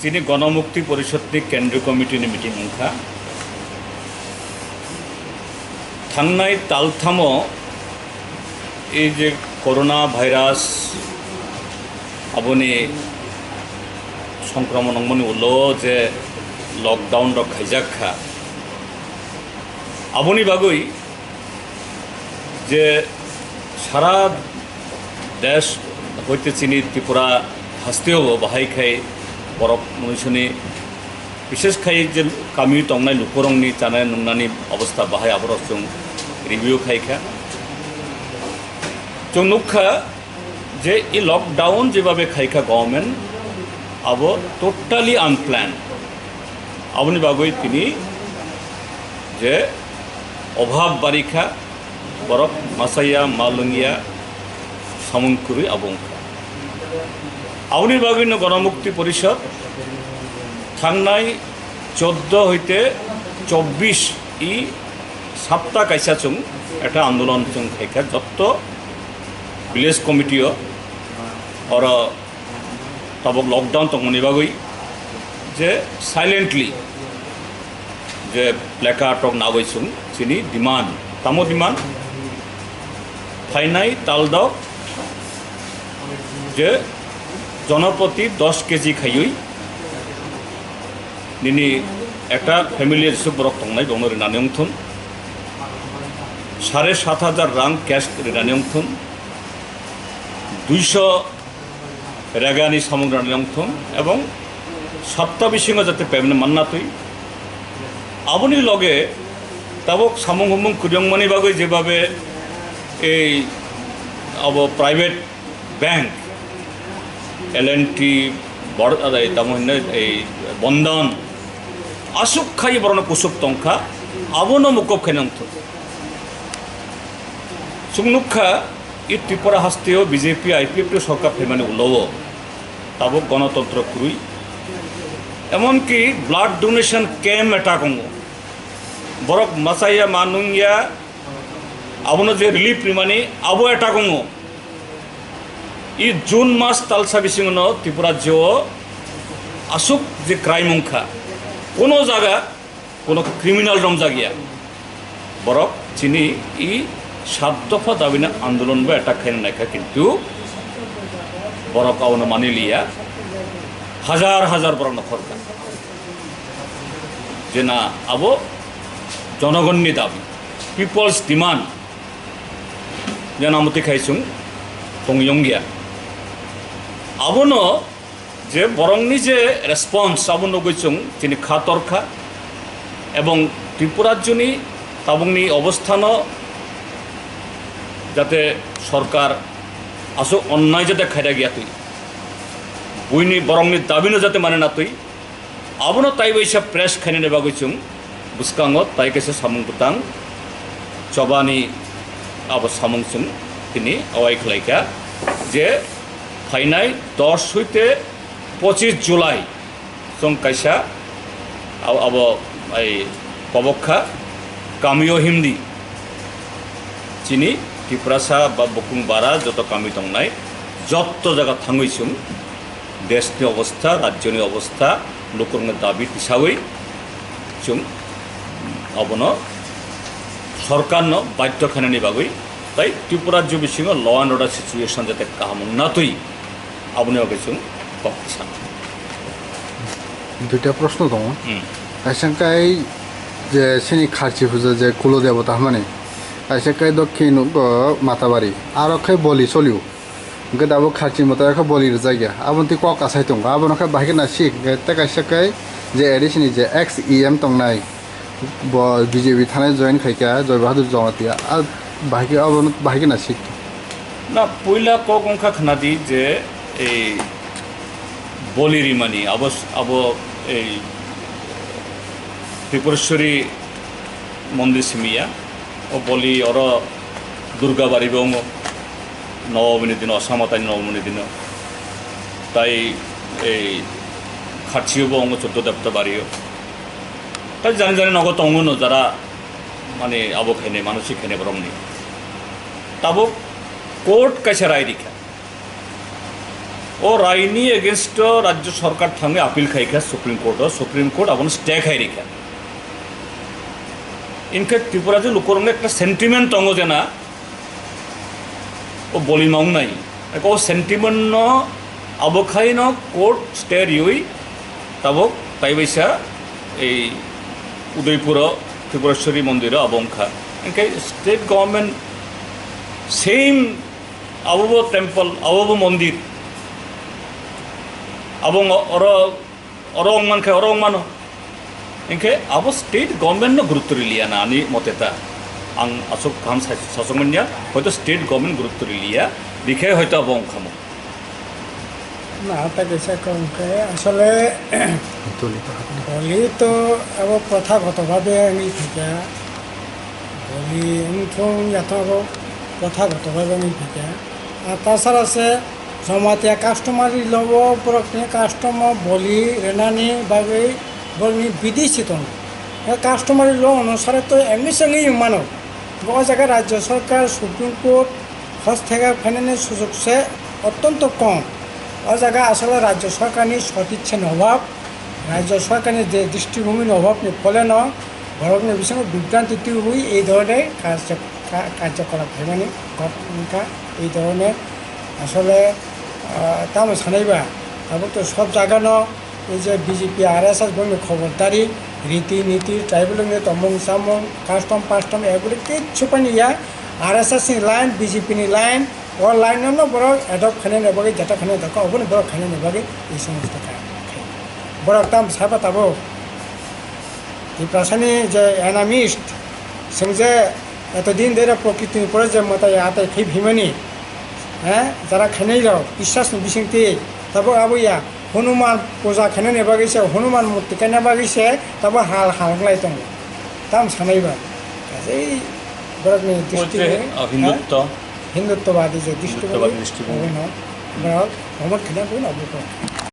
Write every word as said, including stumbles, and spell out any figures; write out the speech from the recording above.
Chini Ganamukti Porishod ni Kendriya Committee ni meeting wngkha. Thangnai talthamo ei je corona virus aboni songkromon wngmani ulo je lockdown rok khaijak kha, aboni bagwi je sara desh hoite chini Tripura hasteo bo bahai khai borok munisuni, bishes khai je kami tongnai lukurokni chanai nungnani obostha bahai aborok chwng review khai kha. Chwng nukha je i lockdown jebabe khaikha government, abo totally unplanned. Aboni bagwi tini je obhab barikha, borok machaya, ma lwngya, samung kwrwi abo wngkha. Aboni bagwino Ganamukti Porishod thangnai choddo hoite chobbish i sapta kaisa chwng ekta andolon chwng khaikha, jotto village committee o oro tabuk lockdown tongmani bagwi je silently je placard rok nagwi chwng chini demand, tamo demand phainai taldok je jonopoti dos kg khaiwi nini ekta family jesuk borok tongnai bongno rinani wngthun, sare sat hajar rang cash rinani wngthun, duiso regani samung rinani wngthun ebong sapta bisingo jate payment manna twi. Aboni loge tabuk samung humung kwrwngmani bagwi jebabe ei abo private bank, L and T, bor-, adai, tamo hinne ei Bandhan, aswk khai borokno kusuk tongkha, abono mukup khaina wngthun. Chwng nukha, i Tripura hasteo B J P I P F T sorkar phaimani ulo-o tabuk gonotontro kwrwi. Emonki blood donation camp attack wngo. Borok machaya, ma nungya, abono je relief rimani, abo attack wngo. I June mas talsa bisingono Tripura rajyo o aswk je crime wngkha, kono jaga kono criminal romjakya. Borok chini i sat dopha dabina andolon bo attack khaina naikha, kintu borok abono mani liya, hajar hajar borokno khorkha. Je na abo jonogonni dabi, people's demand, je na amotwi khai chwng tong yongya. Abono je borokni je response abo nugwi chwng chini kha torkha, ebong Tripura rajyoni tabukni obosthano jate sorkar aswk onnai jate khairagya twi, buini borokni dabino jate mane na twi, abono tai waisa press khainani bagwi chwng bwskango tai kaisa samung bwtang chobani abo samung chwng tini awai khlaikha je phainai dos hoite pochis July chwng kaisa abo, abo ai kobok kha kamio himdi chini Tiprasa ba bukung bara joto kami tongnai jotto jaga thangwi chwng deshni obostha, rajyoni obostha, lukurokni dabi tisawi chwng abono sorkarno badhyo khainani bagwi, tai Tripura rajyo bisingo law and order situation jate kaham wngna twi, aboni bagwi chwng kok sana. Duita proshno tongo. Hmm. Kaisa kai je chini kharchi puja je kulo debota hwnmani, kaisa kai dokhin o Matabari, aro khai boli solio. Hwnkhe tabuk kharchi mwtai khe boli rwjakya. Aboni twi kok asai tongo. Abono khe bahai khe nasik. Hwnkhe tei kaisa khe je A D C ni je ex E M tongnai, bo B J P thanai join khaikha, Joy Bahadur Jamatia. A bahai khe abono bahai khe nasik. Na, puila kok wngkha khnadi je ei boli rimani, abo, abo ei Tripureshwari mondir simiya. O boli oro Durga bari bo wngo, Nobamini dino, Osamatani Nobamini dino. Tai ei kharchio bo wngo Choddo Debota bario. Tai jani jani nogo tongo no jara, mane abo khainai, manusik khainai borokni. Tabuk court kaisa rai rikha. O raini against o Rajya Sarkar thangwi appeal khai kha Supreme Court o, Supreme Court abono stay khai rikha. Inkhe Tripura je lukurokno ekta sentiment tongo je na, o bolima wngnai. Eko o sentiment no abo khaino court stay riwi tabok taibaisa ei Udaipur o Tripureshwari mondir o abo wngkha. Inkhe state government same abo bo temple, abo bo mondir, abo ngo-, oro, oro wng mankhe oro wng mano. Inkhe abo state government no gurutto riliya na ani mote ta. Ang aswk kaham sa-, sasok manya, hoito state government gurutto riliya, rikhe hoito abo wngkha mo. Na, ta kaisa kok khe asole Doli to hapna. Doli to abo prothagoto bhabe wngwi phaikha. Doli wngthung yathang abo prothagoto bhabe wngwi phaikha. Ar tasara se Jamatia customary law o borokni custom o boli rwnani bagwi borokni bidhi si tongo. He customary law onusare to emni se wngwi mano. O jaga Rajya Sarkar, Supreme Court, hosteka phainani sujog se ottonto kom. O jaga asole Rajya Sarkarni sotichani obhab, Rajya Sarkarni je drishtibhumini obhabni pholeno borokni bisingo bibranti twiwi ei dhoroner karjo-, ka-, karjokolap khaimani ghot-, wngkha. Ei dhoroner asole, ah, tamo sanaiba, tabuk to sob jagano ei je B J P, R S S bongni khobordari, riti niti, tribal ni tomung samung, custom pastom, eguli kichu pani ya. R S S ni line, B J P ni line, o line no borok adopt khainani bagwi, jata khainani bagwi, oboni borok khainani bagwi ei somosto kha-, khai. Borok tam saba tabuk Tiprasani je anarchist, sengje eto din dera prokriti ni pore je mwtai atai khai phimani, eh, jara khainai rok, biswas ni bisingtwi, tabuk abo ya, Hanuman puja khainani bagwi se, Hanuman murti kaina bagwi se, tabuk hal hal wng lai tongo. Tam sanai ba, kaisa borokni drishtibhumi, ah, Hindutva. Hindutvadi je drishtibhumi, Hindutvadi drishtibhumi. Borok promote khaina bagwi no abo kok.